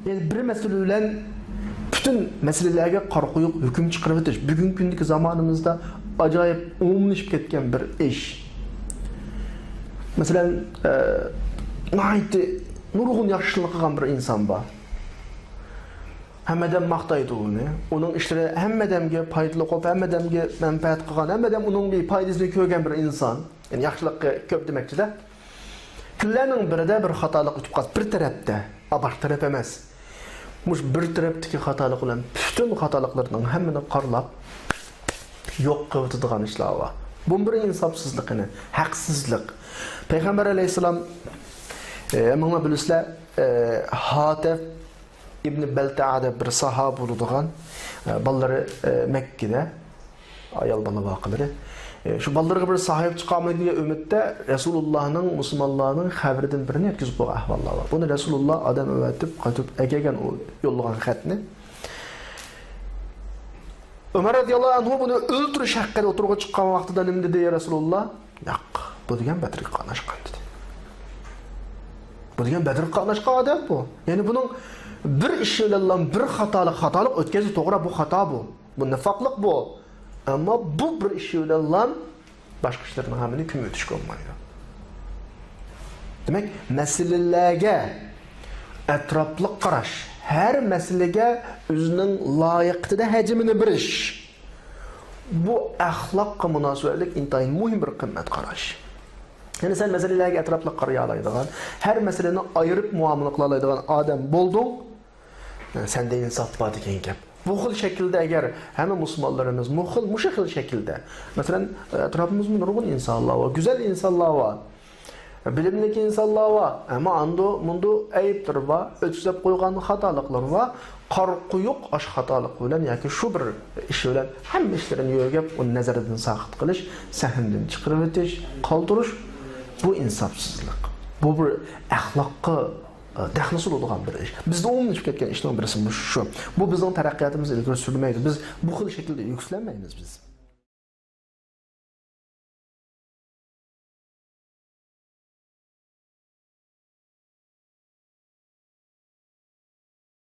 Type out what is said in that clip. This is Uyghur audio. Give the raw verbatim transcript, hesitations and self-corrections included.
يەنى بىر مەسىلە بىلەن پۈتۈن مەسىلىلەرگە قارا قويۇق ھۆكۈم چىقىرىۋېتىش بۈگۈنكى كۈندىكى زامانىمىزدا ئاجايىپ ئومۇملىشىپ كەتكەن بىر ئىش. مەسىلەن، ئە، ناھايىتى نۇرغۇن ياخشىلىقنى قىلغان بىر ئىنسان بار. ھەممە ئادەم ماختايدۇ ئۇنى. ئۇنىڭ ئىشلىرى ھەممە ئادەمگە پايدىلىق بولۇپ، ھەممە ئادەمگە مەنپەئەت قىلغان، ھەممە ئادەم ئۇنىڭ بىر پايدىسىنى كۆرگەن بىر ئىنسان. يەنى ياخشىلىقى كۆپ دېمەكچىدە. كۈنلەرنىڭ بىرىدە بىر خاتالىق ئۆتۈپ قالسا، بىر تەرەپتە، ئا، باشقا تەرەپ ئەمەس. مۇشۇ بىر تەرەپتىكى خاتالىق بىلەن پۈتۈن خاتالىقلىرىنىڭ ھەممىنى قارلاپ يوق قىلىۋېتىدىغان ئىشلار بار. بۇ بىر ئىنساپسىزلىق، يەنى ھەقسىزلىق. پەيغەمبەر ئەلەيھىسسالام، ئە، ھەممىڭلار بىلىسىلەر، ئە، ھاتىف ئىبنى بەلتەئە دەپ بىر ساھابە بولىدىغان، ئە، بالىلىرى، ئە، مەككىدە، ئايال بالا ۋەقەلىرى. ئە، شۇ بالىلىرىغا بىر ساھىب چىقالمايدىغان ئۈمىدتە رەسۇلۇللانىڭ، مۇسۇلمانلارنىڭ خەۋىرىدىن بىرىنى يەتكۈزۈپ قويغان ئەھۋاللار بار. بۇنى رەسۇلۇللا ئادەم ئەۋەتىپ قايتىپ ئەكەلگەن ئۇ يوللىغان خەتنى. ئۆمەر رەزىياللاھۇ ئەنھۇ بۇنى ئۆلتۈرۈش ھەققىدە ئوتتۇرىغا چىققان ۋاقتىدا نېمە دېدى يا رەسۇلۇللا؟ ياق، بۇ دېگەن بەدرگە قاتناشقان دېدى. بۇ دېگەن بەدرگە قاتناشقان ئادەم بۇ. يەنى بۇنىڭ بىر ئىشى بىلەنلا بىر خاتالىق، خاتالىق ئۆتكەزدى، توغرا، بۇ خاتا بۇ. بۇ نىفاقلىق بۇ. ئەمما بۇ بىر ئىشى بىلەنلا باشقا ئىشلارنىڭ ھەممىنى كۆمۈۋېتىشكە بولمايدۇ. دېمەك، مەسىلىلەرگە ئەتراپلىق قاراش، ھەر مەسىلىگە ئۆزىنىڭ لايىقىتىدە ھەجمىنى بېرىش، بۇ ئەخلاققا مۇناسىۋەتلىك ئىنتايىن مۇھىم بىر قىممەت قاراش. يەنى سەن مەسىلىلەرگە ئەتراپلىق قارىيالايدىغان، ھەر مەسىلىنى ئايرىپ مۇئامىلە قىلالايدىغان ئادەم بولدۇڭ، سەندە ئىنساپ بار دېگەن گەپ. بۇ خىل شەكىلدە ئەگەر ھەممە مۇسۇلمانلىرىمىز مۇ خىل، مۇشۇ خىل شەكىلدە، مەسىلەن، ئەتراپىمىزدا نۇرغۇن ئىنسانلار بار، گۈزەل ئىنسانلار بار، بىلىملىك ئىنسانلار بار، ئەمما ئاندۇ مۇندۇ ئەيىبلىرى بار، ئۆتكۈزۈپ قويغان خاتالىقلىرى بار. قارا قويۇق ئاشۇ خاتالىق بىلەن ياكى شۇ بىر ئىش بىلەن ھەممە ئىشلىرىنى يۆگەپ، ئۇنى نەزىرىدىن ساقىت قىلىش، سەھنىدىن چىقىرىۋېتىش، قالدۇرۇش، بۇ ئىنساپسىزلىق. بۇ بىر ئەخلاققا، ئە، دەخلى سولىدىغان بىر ئىش. بىزدە ئومۇملىشىپ كەتكەن ئىشنىڭ بىرسى مۇشۇ. بۇ بىزنىڭ تەرەققىياتىمىزنى ئىلگىرى سۈرمەيدۇ. بىز بۇ خىل شەكىلدە يۈكسىلەلمەيمىز بىز.